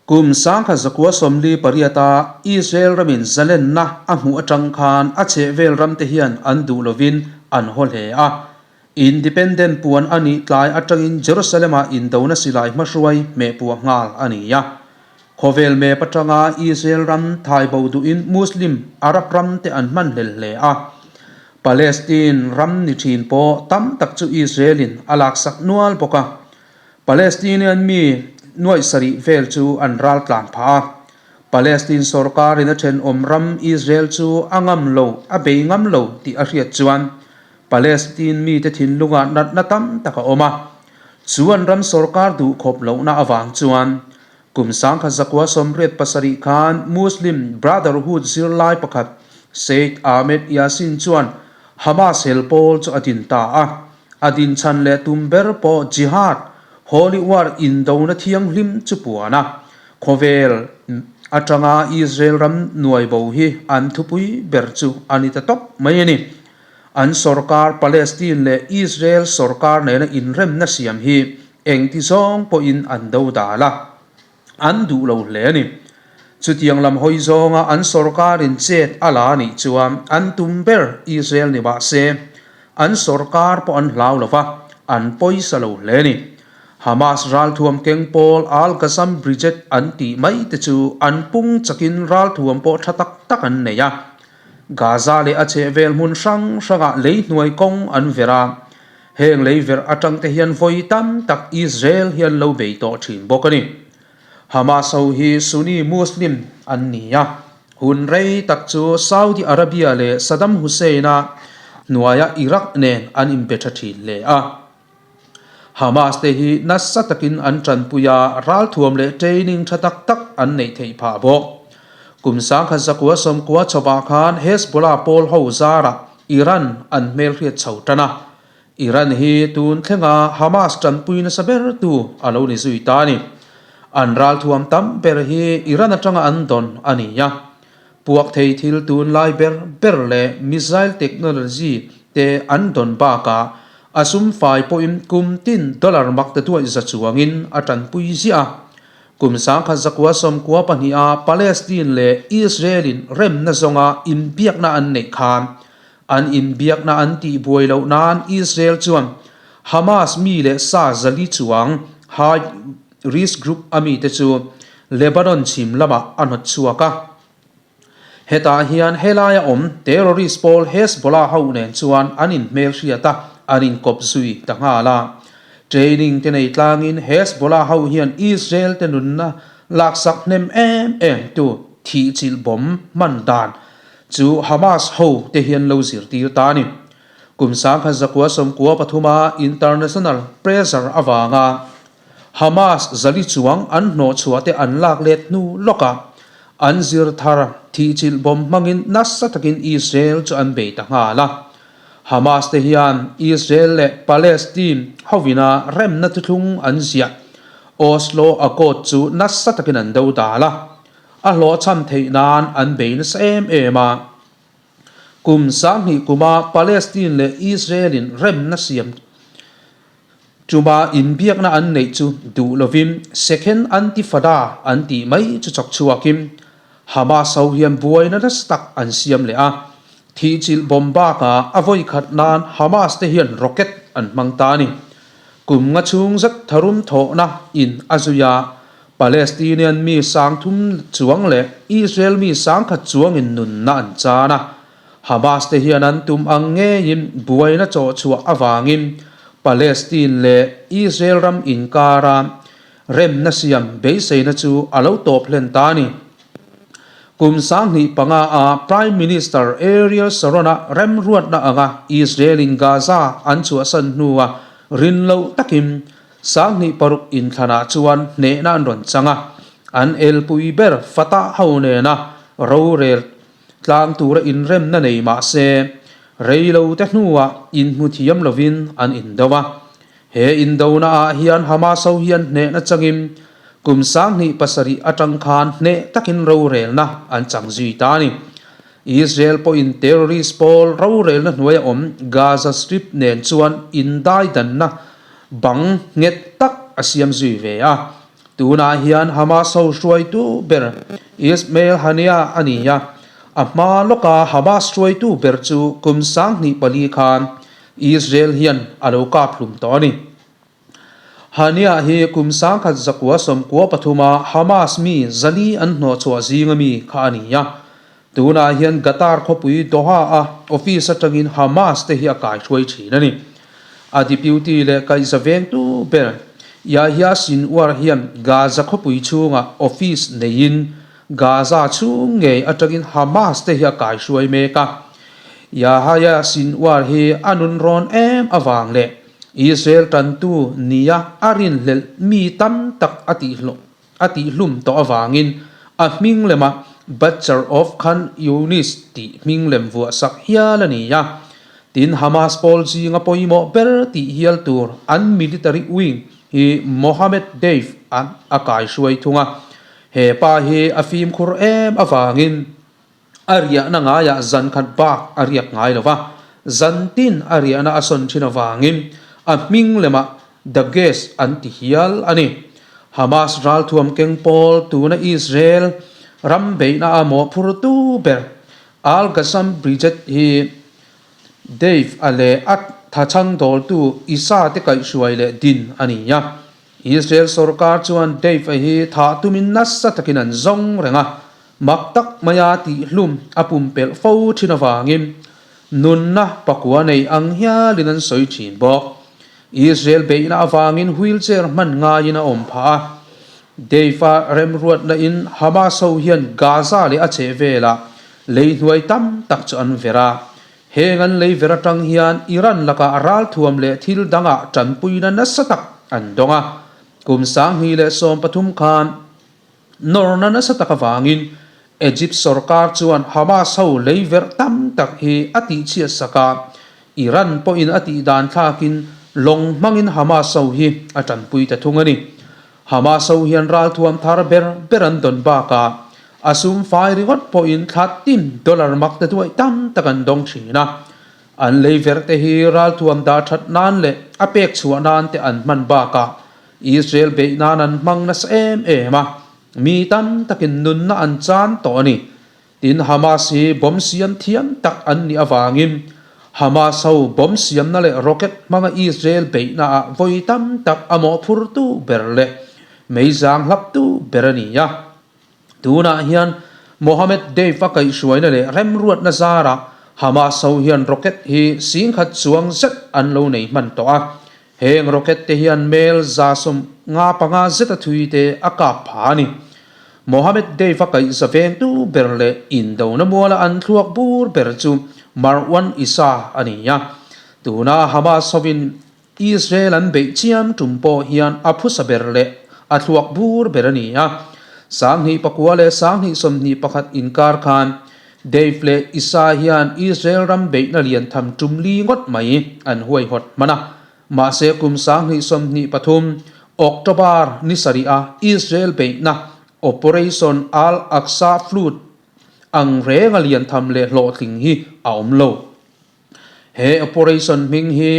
Kum 1948-a Israel ramin zalenna a hmuh atang khan a chhehvel ramte hian an duh lovin an haw hle a. Independent puan a nih tlai atangin Jerusalem-ah indona silai hmahruai hmehpuah nghal a ni a. Khawvel map atanga Israel ram thaibo duhin Muslim, Arab ramte an hmanhlel hle a. Palestine ram ni thin pawh tam tak chu Israel-in a laksak nual bawk a. Palestinian mi nuaih sarih vel chu an ral tlan phah a. Palestine sorkarin a thenawm ram Israel chu a ngam lo, a bei ngam lo tih a hriat chuan Palestine mite thinlungah natna tam tak a awm a. Chu an ram sorkar duhkhawp lohna avang chuan kum 1987 khan Muslim Brotherhood zirlai pakhat Sheikh Ahmed Yassin chuan Hamas hel pawl chu a din ta a. A dinchhan leh tum ber pawh Jihad, Holy War, indona thianghlim chu puan a, khawvel atanga Israel ram nuai bo hi an thupui ber chu a ni ta tawp mai a ni. An sorkar Palestine leh Israel sorkar nena inremna siam hi engti zawng pawhin an do dal a, an duh lo hle a ni. Chutiang lam hawi zawnga an sorkarin chet a la anih chuan an tum ber Israel ni mah se, an sorkar pawh an hlau lo va, an pawisa lo hle a ni. Hamas ralthuam keng pawl Al-Qassam Brigade an tih mai te chu an pung chakin ralthuam pawh tha tak tak an nei a. Gaza leh a chhehvel hmun hrang hrangah lei hnuai kawng an verh a, heng lei verh atang te hian vawi tam tak Israel hian lo bei tawh thin bawk a ni. Hamas ho hi Sunni Muslim an ni a, hun rei tak chu Saudi Arabia leh Saddam Hussein-a hnuaia Iraq nen an inbe tha thin hle a. Hamas te hi nasa takin an tanpui a, ralthuam leh training tha tak tak an neih theih phah bawk. Kum 1990 chawpah khan Hezbollah pawl ho zarah Iran an hmelhriat chho tan a, Iran hi tun thlenga Hamas tanpui nasa ber tu a lo ni zui ta a ni. An ralthuam tam ber hi Iran atanga an dawn a ni a. Puak thei thil tunlai ber ber leh missile technology te an dawn bakah a sum fai pawhin kum tin dollar mak te duaih za chuangin a tanpui ziah a. Kum 1992 a Palestine leh Israel-in remna zawnga inbiakna an neih khan An inbiakna an tihbuai loh nan Israel chuan Hamas mi leh sa zali chuang high risk group a mite chu Lebanon chhim lamah a hnawt chhuak a. Hetah hian helaia awm terrorist pawl Hezbollah ho nen chuan an inhmelhriat a, an inkawp zui ta nghal a. Training te nei tlangin Hezbollah ho hian Israel te nunna laksak hnem em em tu thihchilh bomb hman dan Chu Hamas ho te hian lo zirtir ta a ni. Kum 1993 a international pressure avanga Hamas zali chuang an hnawhchhuah te an lak let hnu lawkah an zir thar thihchilh bomb hmangin nasa takin Israel chu an bei ta nghal a. Hamas te hian Israel leh Palestine hovina remna thuthlung an ziah Oslo Accord chu nasa takin an do dal a. A hlawhchham theih nan an bei nasa em em a. Kum 2000 kuma Palestine leh Israel-in remna siam tuma inbiakna an neih chu duh lovin Second Antifada an tih mai chu chawk chhuakin Hamas ho hian buaina nasa tak an siam leh a. Thihchilh bomb bakah a vawi khat nan Hamas te hian rocket an hmang ta a ni. Kum nga chhung zet tharum thawhna in a zui a, Palestinian mi 3000 chuang leh Israel mi 10,000 chuangin nunna an chan a, Hamas te hian an tum ang ngeiin buaina chawhchhuah avangin Palestine leh Israel ram inkara remna siam beiseina chu a lo tawp hlen ta a ni. Kum 2005 a Prime Minister Ariel Sharon-a remruatna anga Israel-in Gaza an chhuahsan hnua rin loh takin 2006 inthlanah chuan hnehna an rawn chang a, an elpui ber Fatah ho nena rorel tlang tura inremna nei mah se, reilote hnuah inhmu thiam lovin an indo a. He indonaah hian Hamas ho hian hnehna changin kum 2007 atang khan hneh takin rorelna an chang zui ta a ni. Israel pawhin terrorist pawl rorelna hnuaia awm Gaza Strip nen chuan indaidanna bang nghet tak a siam zui ve a. Tunah hian Hamas ho hruaitu ber Ismail Haniyeh a ni a, a hma lawka Hamas hruaitu ber chu kum 2004 khan Israel hian a lo kap hlum tawh a ni. Haniyeh hi kum 1993 a Hamas mi 400 an hnawhchhuah zinga mi kha a ni a. Tunah hian Qatar khawpui Doha-a office atangin Hamas te hi a kaihruai thin a ni. A deputy leh kaihza vengtu ber Yahya Sinwar hian Gaza khawpui chhungah office neiin Gaza chhung ngei atangin Hamas te hi a kaihruai mek a. Yahya Sinwar hi a nunrawn em avang leh Israel tantu nia a rinhlelh mi tam tak a tihhlawh a tihhlum tawh avangin a hming lema Butcher of Khan Younis tih hming lem vuah sak hial a ni a. Tin, Hamas pawl zinga pawimawh ber tih hial tur an military wing hi Mohammed Deif an a kaihruai thung a. He pa hi a fimkhur em avangin A riahna ngaiah zan khat bak a riak ngai lo va, zan tin a riahna a sawn thin avangin a hming lemah The Guest an ti hial a ni. Hamas ralthuam keng pawl tuna Israel ram beihna a mawhphurtu ber Al-Qassam Brigade hi Deif a leh a thachhang dawltu Issa te kaihhruai leh din a ni a. Israel sorkar chuan Deif a hi thah tumin nasa takin an zawng reng a, Mak tak maia tihhlum a pumpelh fo thin avangin nunna pakua nei ang hialin an sawi thin bawk. Israel beihna avangin wheelchair hman ngaiin a awm phah a. Deif-a remruatna in Hamas ho hian Gaza leh a chhehvelah lei hnuai tam tak chu an ver a. Heng an lei ver atang hian Iran lakah ralthuam leh thil dangah tanpuina nasa tak an dawng a. Kum 2013 khan Nawrna nasa tak avangin Egypt sorkar chuan Hamas ho lei verh tam tak hi a tihchhiat sak a, Iran pawhin a tih dan thlakin lawng hmangin Hamas ho hi a tanpui ta thung a ni. Hamas ho hian ralthuam thar ber ber an dawn bakah a sum fai ringawt pawhin thla tin dollar mak te duai tam tak an dawng thin a. An lei verh te hi ralthuam dah that nan leh a pek chhuah nan te an hman bakah Israel beih nan an hmang nasa em em a, mi tam takin nunna an chan tawh a ni. Tin, Hamas hi bomb siam thiam tak an nih avangin Hamas ho bomb siamna leh rocket hmanga Israel beihnaah vawi tam tak a mawhphurtu ber leh meizang hlaptu ber a ni a. Tunah hian Mohammed Deif a kaihhruaina leh remruatna zarah Hamas ho hian rocket hi 10,000 chuang zet an lo nei hman tawh a. Heng rocket te hian mel 155 zeta thui te a kap pha a ni. Mohammed Deif a kaihza vengtu ber leh indona muala an thluak bur ber chu Marwan Issa a ni a. Tuna Hamas hovin Israel an beih chiam tum pawh hian a phusa ber leh a thluak bur ber a ni a. 2009 leh 2021 inkar khan Deif leh Issa hian Israel ram beihna lian tham tum li ngawt mai an huaihawt hman a. Mahse kum 2023 October ni sarih a Israel beihna Operation Al-Aqsa Flood ang renga lian tham leh hlawhtling hi a awm lo. He operation hming hi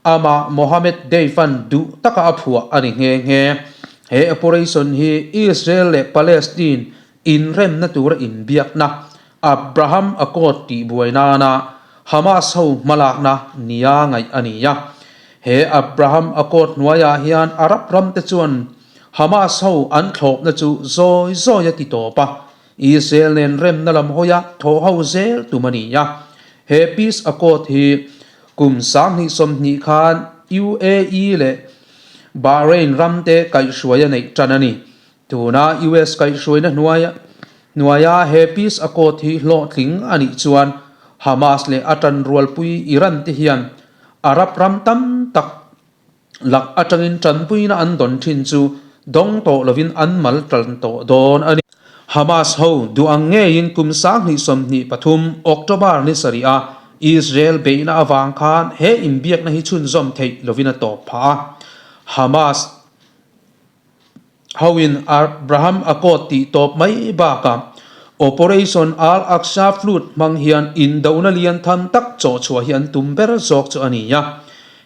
amah Mohammed Deif-a'n duh taka a phuah a ni nghe nghe. He operation hi Israel leh Palestine inremna tura inbiakna, Abraham Accord tih buai nana Hamas ho hmalakna nia ngaih a ni a. He Abraham Accord hnuaiah hian Arab ramte chuan Hamas ho an thlawpna chu zawi zawi a ti tawp a, Israel nen remna lam hawia thaw ho zel tum a ni a. He Peace Accord hi kum 2020 khan UAE leh Bahrain ramte kaihhruai a neih tan a ni. Tuna US kaihhruaina hnuaia he Peace Accord hi hlawhtling a nih chuan Hamas leh a tanrualpui Iran te hian Arab ram tam tak lak atangin tanpuina an dawn thin chu dawng tawh lovin an mal tan tawh dawn a ni. Hamas ho duh ang ngeiin kum 2023 October ni sarih a Israel beihna avang khan he inbiakna hi chhunzawm theih lovin a tawp phah a. Hamas Hoin Abraham Accord tih tawp mai bakah Operation Al-Aqsa Flood hmang hian indona lian tham tak chawhchhuah hi an tum ber zawk chu a ni a.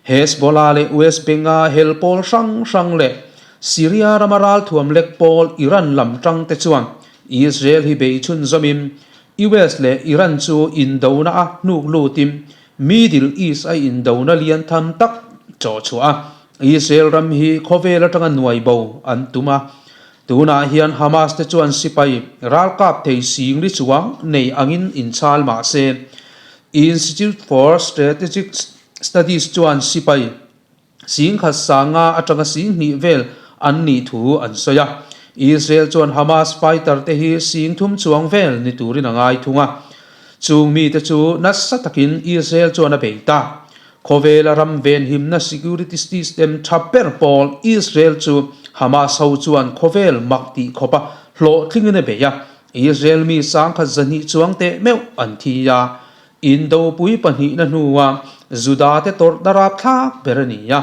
Hezbollah leh West Bank-a hel pawl hrang hrang leh. Syria rama ralthuam lek pawl Iran lam tang te chuan Israel hi bei chhunzawmin US leh Iran chu indona a hnuk lutin Middle East a indona lian tham tak chawh chhuah a, Israel ram hi khawvel atanga nuai bo an tum a. Tunah hian Hamas te chuan sipai ralkap thei singri chuang nei angin inchhal mah se, Institute for Strategic Studies chuan sipai Singkhat sanga atanga sing hnih vel an nih thu an sawi a. Israel chuan Hamas fighter te hi sing thum chuang vel ni turin a ngai thung a. Chung mite chu nasa takin Israel chuan a bei ta. Khawvela ram venhimna security system tha ber pawl Israel chu Hamas ho chuan khawvel mak tih khawpa hlawhtlingin a bei a. Israel mi sangkhat zahnih chuang teh meuh an thi a. Indopui pahnihna hnua Juda-te tawrhna rapthlak ber a ni a,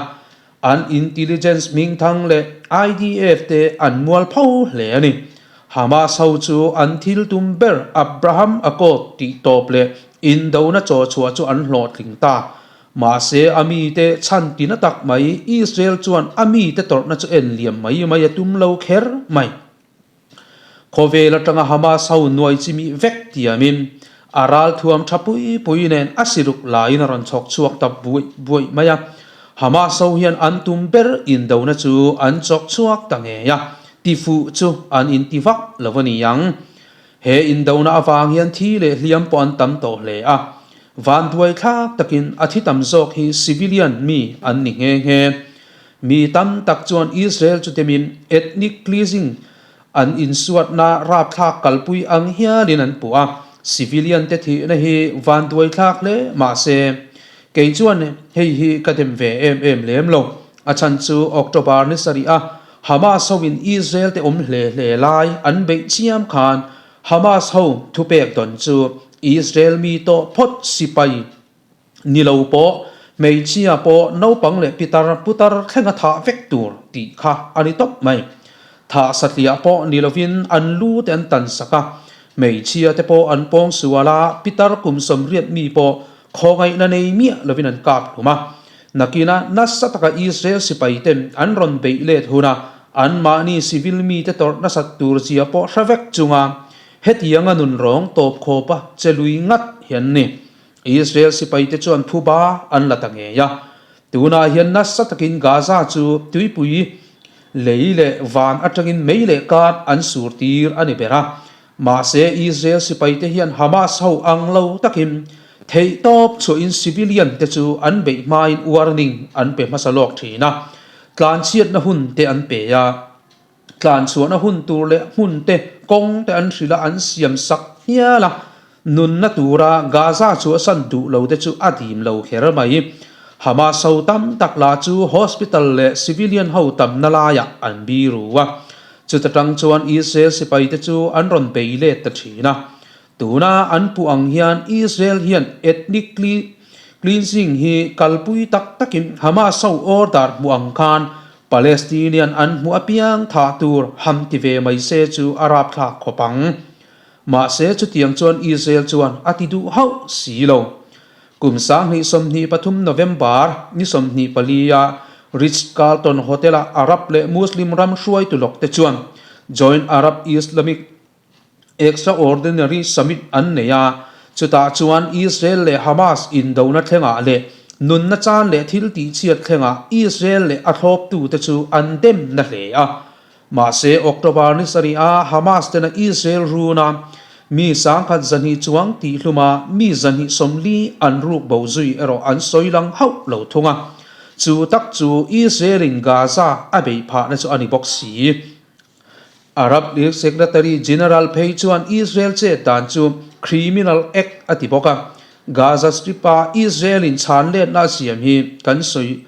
an intelligence hmingthang leh IDF te an mual pho hle a ni. Hamas ho chu an thil tum ber Abraham Accord tih tawp leh indona chaw chhuah chu an hlawhtling ta. Mahse a mite chhan tina tak mai Israel chuan a mite tawrhna chu en liam mai mai a tum lo kher mai. Khawvel atanga Hamas ho nuai chimih vek tiamin a ralthuam tha pui pui nen a siruk laiin a rawn chhawk chhuak ta buaih buaih mai a. Hamas ho hian an tum ber indona chu an chawk chhuak ta ngei a, tifuh chu an inti vak lo a ni ang. He indona avang hian thi leh hliam pawh an tam tawh hle a. Vanduai thlak takin a thi tam zawk hi civilian mi an ni nghe nghe. Mi tam tak chuan Israel chu temin ethnic cleansing an insuatna rapthlak kalpui ang hialin an puh a, civilian te thihna hi vanduaithlak hle mah se, kei chuan hei hi ka dem ve em em lem lo. A chhan chu October ni sarih a Hamas ho in Israel te awm hle hle lai an beih chiam khan Hamas ho thupek dawn chu Israel mi tawh phawt sipai Ni lo pawh, hmeichhia pawh naupang leh pitar putar thlenga thah vek tur tih kha a ni tawp mai. Thah satliah pawh ni lovin an lu te an tan sak a, hmeichhia te pawh an pawng sual a, pitar kum sawmriat mi pawh khawngaihna nei miah lovin an kap hlum a. Nakina nasa taka Israel sipai ten an rawn beih let huna anmahni civil mite tawrh nasat tur zia pawh hre vek chunga hetianga nunrawng tawp khawpa che lui ngat hian ni. Israel sipaite chuan phuba an la ta ngei a, tunah hian nasa takin Gaza chu tuipui lei leh van atangin mei leh kar an sur tir a ni ber a. Mahse, Israel sipaite hian Hamas ho ang lo takin theihtawp chhuahin civilian te chu an beih hmain warning an pe hmasa lawk thin a, tlanchhiatna hun te an pe a. Tlanchhuahna hun tur leh hmun te, kawng te an hrilh a, an siam sak hial a. Nunna tura Gaza chu a san duh lo te chu a dim lo kher mai. Hamas ho tam tak lah chu hospital leh civilian ho tamna laiah an biru a. Chuta tang chuan Israel sipai te chu an rawn bei let ta thin a. Tuna an puh ang hian Israel hian ethnic cleansing hi kalpui tak takin Hamas ho order hmuh ang khan Palestinian an hmuh apiang thah tur ham ti ve mai se chu a rapthlak khawp ang. Mahse chutiang chuan Israel chuan a ti duh hauh si lo. Kum 2023 November ni 24 a Ritz Carlton Hotel a Arab leh Muslim ram hruaitu lawk te chuan Joint Arab Islamic Extraordinary Summit an nei a, chutah chuan Israel leh Hamas indona thlengah leh nunna chan leh thil tihchhiat thlengah Israel leh a thlawptute chu an dem na hle a. Mahse, October ni sarih-a Hamas tena Israel runa mi 1,200 chuang tihhluma mi 240 an ruk bo zui erawh an sawi lang hauh lo thung a. Chu tak chu Israel-in Gaza a beih phahna chu a ni bawk si. Arab League Secretary General phei chuan Israel chet dan chu criminal act a ti bawk a, Gaza Strip-a Israel-in chhan letna a siam hi kan sawi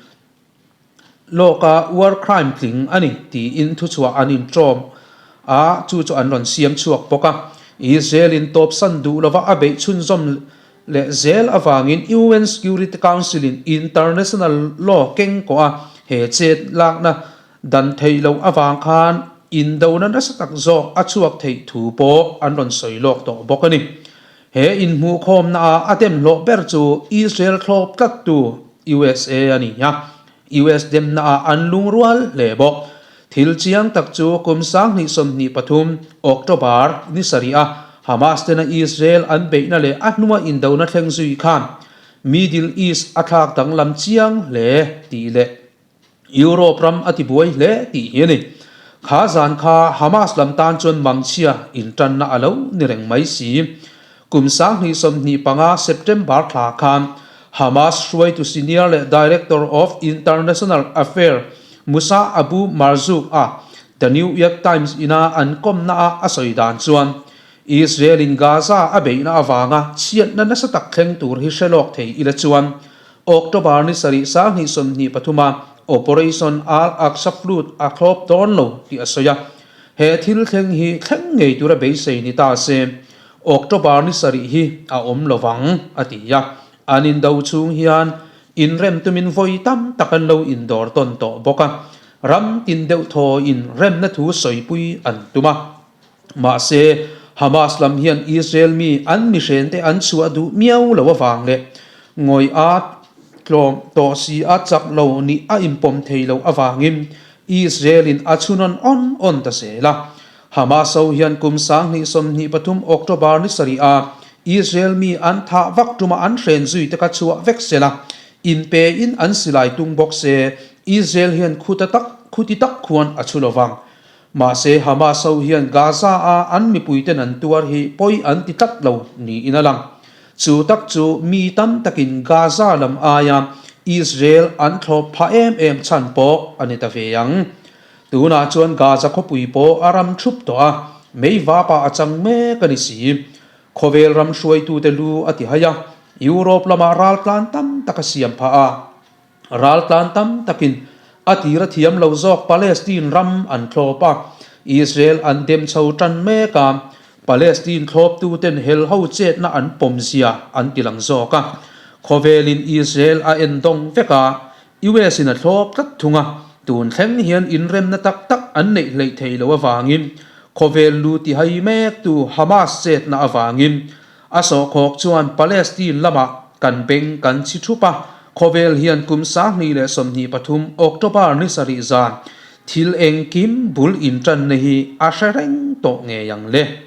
lawk a, war crime tling a ni tiin thuchhuah an inṭawm a, chu chu an rawn siam chhuak bawk a. Israel-in tawpsan duh lova a beih chhunzawm leh zel avangin UN Security Council-in international law keng kawh a he chet lakna Dan theih loh avang khan indona nasa tak zawk a chhuak theih thu pawh an rawn sawi lawk tawh bawk a ni. He inhmuhkhawmna ah a dem hlawh ber chu Israel thlawp tlattu USA a ni a, US demna ah an lungrual hle bawk. Thil chiang tak chu kum 2023 October ni sarih a Hamas tena Israel an beihna leh a hnua indona thleng zui khan Middle East a thlak danglam chiang hle tih leh Europe ram a tibuai hle tih hi a ni. Kha zan kha Hamas lam tan chuan mangchhia intanna a lo ni reng mai si. Kum 2025 September thla khan Hamas hruaitu senior leh Director of International Affair Musa Abu Marzouk a The New York Times ina an kawmna a a sawi dan chuan Israel in Gaza a beihna avanga chhiatna nasa tak thleng tur hi hre lawk thei ila chuan October ni sarih 2023 a Operation Al-Aqsa Flood a thlawp dawn lo tih a sawi a. He thil thleng hi thleng ngei tura beisei ni ta se, October ni sarih hi a awm lo vang, a ti a. An indo chhung hian inrem tumin vawi tam tak an lo indawr tawn tawh bawk a, ram tin deuh thawiin remna thu sawipui an tum a. Mahse, Hamas lam hian Israel mi an mihrente an chhuah duh miau lo avang leh ngawih a tlawm tawh si a chak lo nih a inpawm thei lo avangin Israel-in a chhunawn awn awn ta zel a. Hamas ho hian kum 2023 October ni sarih a Israel mi an thah vak tuma an hren zui te kha chhuah vek sel a, inpe in an silai tung bawk se Israel hian khuta tak khuti tak khuan a chhu lovang. Mahse, Hamas ho hian Gaza-a an mipuiten an tuar hi pawi an ti tlat lo niin a lang. Chu tak chu mi tam takin Gaza lam aia Israel an thlawp phah em em chhan pawh a ni ta ve ang. Tunah chuan Gaza khawpui pawh a ram thup tawh a, mei vapa a chang mek a ni si. Khawvel ram hruaitute lu a ti hai a, Europe lamah raltlan tam tak a siam phah a. Raltlan tam takin a tir a thiam lo zawk Palestine ram an thlawp a, Israel an dem chho tan mek a, Palestine thlawptuten hel ho chetna an pawm zia an ti lang zawk a. Khawvelin Israel a en dawng vek a, US in a thlawp tlat thung a, tun thleng hian inremna tak tak an neih hleih thei lo avangin khawvel lu ti hai mektu Hamas chetna avangin A sawhkhawk chuan Palestine lamah kan beng kan chhi thup a, khawvel hian kum 2023 October ni sarih zan thil engkim bul intanna hi a hre reng tawh ngei ang le.